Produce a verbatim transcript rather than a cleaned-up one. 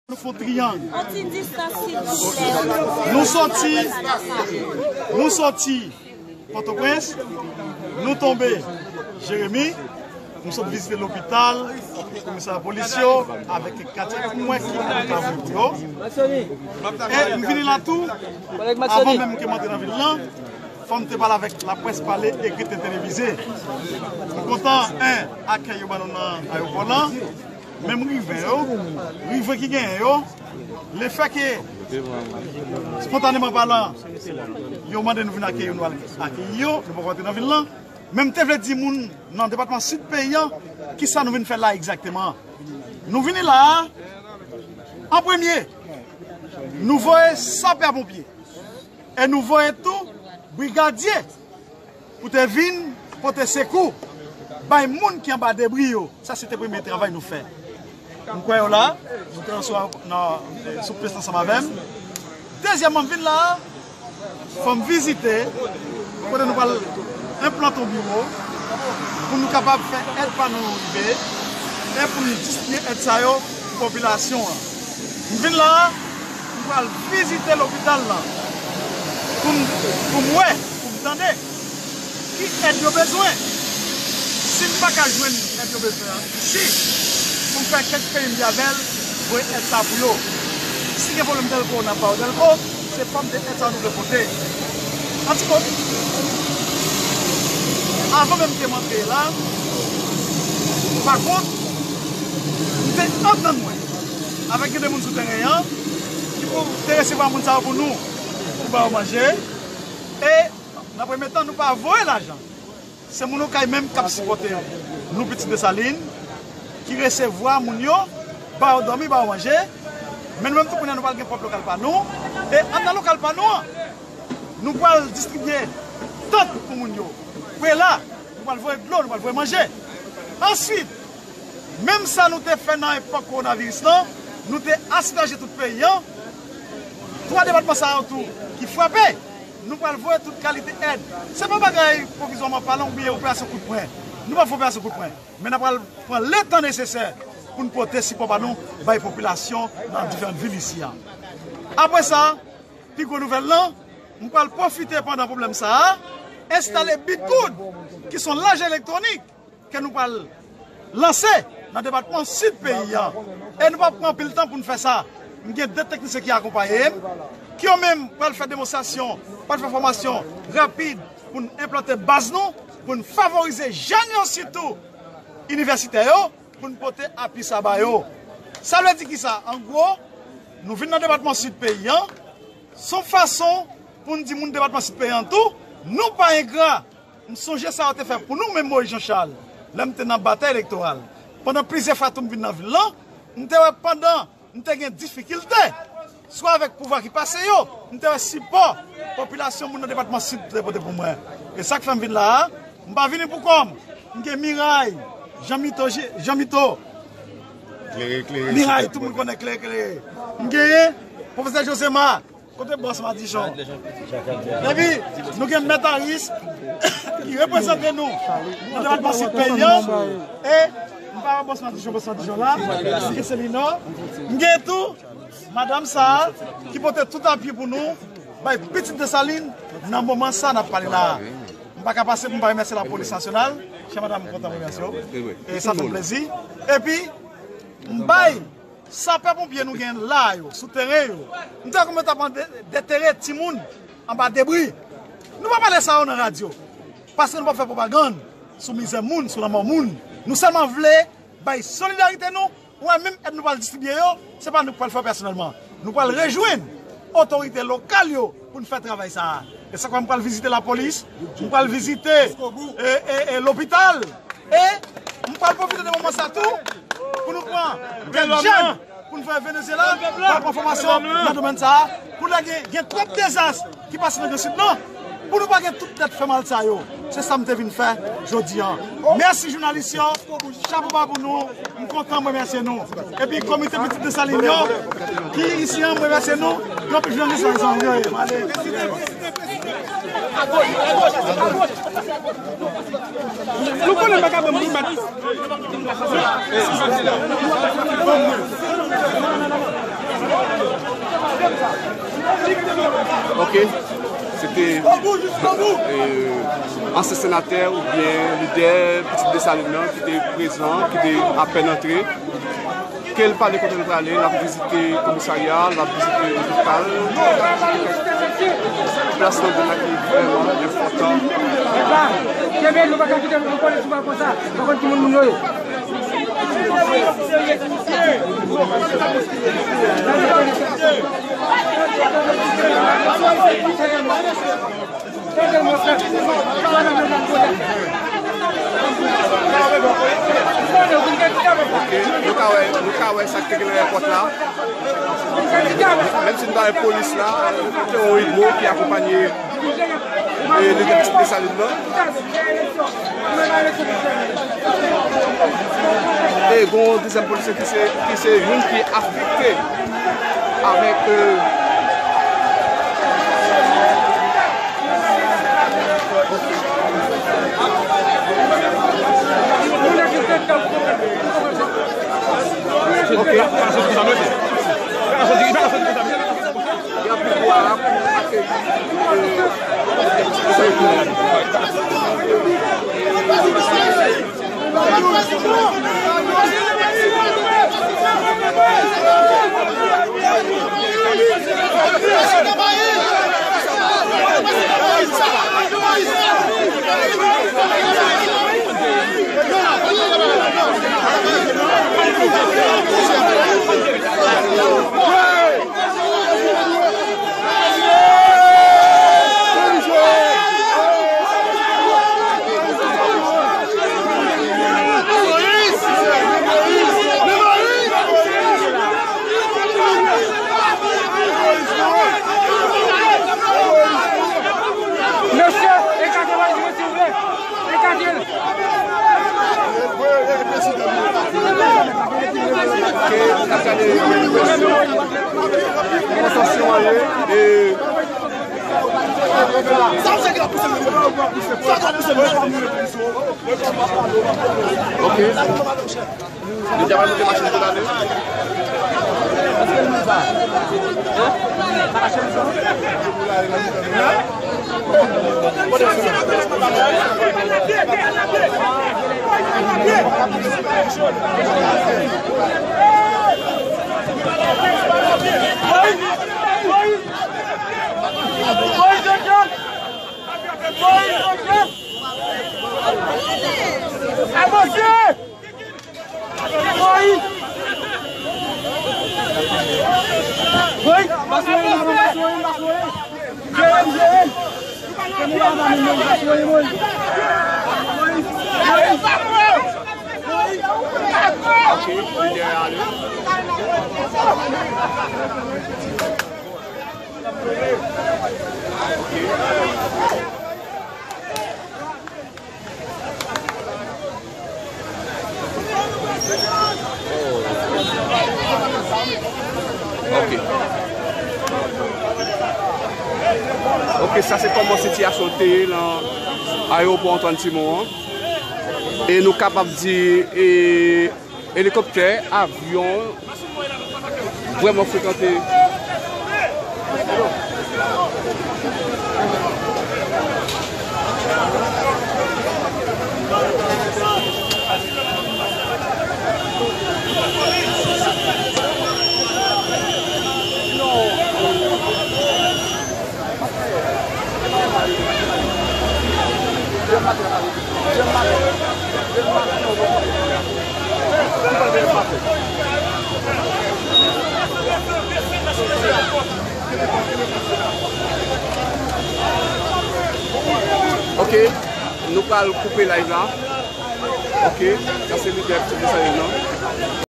Nou fè yon triyang. On ti distans, silvouplè. Nou soti, nou soti Pòtoprens, nou tonbe Jeremi, nou sot vizite lopital, komisarya polis yo, avèk katye pou mwen ki avoka pou yo. E m vini la tou, avan menm ke m antre nan vil lan, fò m te pale avèk laprès, pale, ekri, te televize. M kontan, en, akèy yo ban nou nan ayewopò lan. Menm rive yo, rive ki genyen yo, lefè ke, espontaneman palan, yo mande nou vin akeyi yo, nou al akeyi yo, nou poko antre nan vil lan. Men m te vle di moun nan depatman Sid peyi an, kisa nou vin fè la egzakteman. Nou vini la a, an premye, nou voye sapè ponpye. E nou voye tou brigadye pou te vin pote sekou bay moun ki anba debri yo. Sa se te premye travay nou fè. M kwè yo la, nou te nan, nan, eh, sou plas ansanm avè m. Dezyèmman, m vin la a, fò m vizite kote nou pral enplante yon biwo pou nou kapab fè èd pa nou rive e pou nou distribye èd sa yo pou popilasyon an. M vin la a, m pral vizite lopital lan pou m, pou m wè, pou m tande ki èd yo bezwen. Si m pa ka jwenn èd yo bezwen an isi, pou m fè kèk peyi m di avè l, voye èd sa pou yo. Si gen pwoblèm dèlko, n ap ba yo dèlko, se pòm de èd sa nou vle pote. Antikou, avan menm ke m antre la, pa kont, m te antann mwen avèk gen de moun sou teren an ki pou te resevwa moun sa yo pou nou, pou ba yo manje. E nan premye tan, nou pa voye lajan. Se moun Okay menm k ap sipòte nou, Pitit Desalin, ki resevwa moun yo, ba yo dòmi, ba yo manje. Men nou menm tou kounye a, nou pral gen pwòp lokal pa nou. E anndan lokal pa nou an, nou pral distribye tant pou moun yo. Prela, nou pral voye dlo, nou pral voye manje. Answit, menm sa nou te fè nan epòk kowonaviris lan, nou te asperje tout peyi an. Twa depatman sa yo tou ki frape, nou pral voye tout kalite èd. Se pa bagay pwovizwaman palan oubyen operasyon kout pwen. Nou p ap fè operasyon kout pwen. Men n ap pral pran letan nesesè pou n pote sipò pa nou bay popilasyon nan diferan vil isi a. Apre sa, pi gwo nouvèl lan, m pral pwofite pandan pwoblèm sa a, enstale Bitgoud, ki se yon lajan elektwonik ke nou pral lanse nan depatman Sid peyi a. E nou p ap pran anpil tan pou n fè sa. M gen de teknisyen ki akonpaye m, ki yo menm pral fè demonstrasyon, pral fè fòmasyon rapid pou n enplante baz nou, pou n favorize jèn yo sitou, inivèsitè yo, pou n pote apui sa ba yo. Sa vle di kisa? An gwo, nou vin nan depatman Sid peyi an, se yon fason pou n di moun depatman Sid peyi an tou, nou pa engra. M sonje sa yo te fè pou nou menm Moyiz Janchal, lè m te nan batay elektoral. Pandan plizyè fwa tou m vin nan vil lan, m te wè pandan m te gen difikilte, swa avèk pouvwa ki pase yo, m te wè sipò popilasyon moun nan depatman Sid te pote pou mwen. E sa k fè m vin la a, m pa vini pou kò m. M gen Miray, Jan Mito, Jan Mito, Klere, klere. Miray, tout moun konnen Klere, klere. M genyen Pwofesè Josema, kote bòs Madichon? Epi, nou gen Mèt Aris, ki reprezante nou nan depatman Sid peyi an. E, m pa wè bòs Madichon, bòs Madichon la, m gen Selinò. M gen tou madanm sa a, ki pote tout apui pou nou, bay Pitit Desalin nan moman sa n ap pale la a. M pa ka pase pou m pa remèsye lapolis nasyonal. Chè madanm, m kontan remèsye w. E sa fè m plezi. Epi, m bay sapèponpye nou gen la yo, sou teren yo. M te wè kòman yo t ap de-, detere timoun anba debri. Nou pa pale sa yo nan radyo. Paske nou p ap fè pwopagann sou mizè moun, sou lanmò moun. Nou sèlman vle bay solidarite nou. Ou wè, menm èd nou pral distribye yo, se pa nou k pral fè yo pèsonèlman. Nou pral rejwenn otorite lokal yo pou n fè travay sa a. E sa k fè m pral vizite lapolis, m pral vizite, e, e, e, lopital. E m pral pwofite de moman sa tou pou nou pran kèk jèn pou n voye Venezyela, pou al pran fòmasyon nan domèn sa a, pou lè gen, gen twòp dezas ki pase nan Gran Sid lan, pou nou pa gen tout tèt fè mal sa yo. Se sa m te vin fè jodi a. Mèsi jounalis yo, chapo ba pou nou, m kontan, m remèsye nou. Epi komite Pitit Desalin yo, ki isi an, m remèsye nou. Yon pil jounalis la, zanmi yo ye, m ale. Nou konnen m pa ka ban m pou m bat. Se te, e, ansyen senatè oubyen lidè Pitit Desalin nan ki te prezan, ki te apèn antre. Ke l pale kote l prale, l ap vizite komisarya, l ap vizite lopital. Plas Landil la ki vrèman enpòtan. Kenbe, nou pa ka kite nou kole sou balkon sa. Pa konn ki moun moun yo ye. Ok, nou ka wè, nou ka wè sa k te gen nan èpòt la. Menm si nou ta wè polis la, te yon Igbo ki akonpanye, e, lidè Pitit Desalin nan. E gen yon dezyèm polisye ki se, ki se youn ki afekte avèk, e, Ok. Gen anpil bwa pou akeyi, e, Mesye, ekate Moyiz mwen, silvouplè. Ekate l. Kòman tansyon an ye? E Ok. Li deja pral monte machin pou l ale. Avanse! Moyiz! Moyiz! Moyiz! Moyiz! Moyiz! Ok. Ok, sa se kòman sitiyasyon te ye nan ayewopò Antoine Simon an. E nou kapab di, e, elikoptè, avyon, vrèman frekante. Ok, nou pral koupe live la. Ok, sa se lidè Pitit Desalin nan.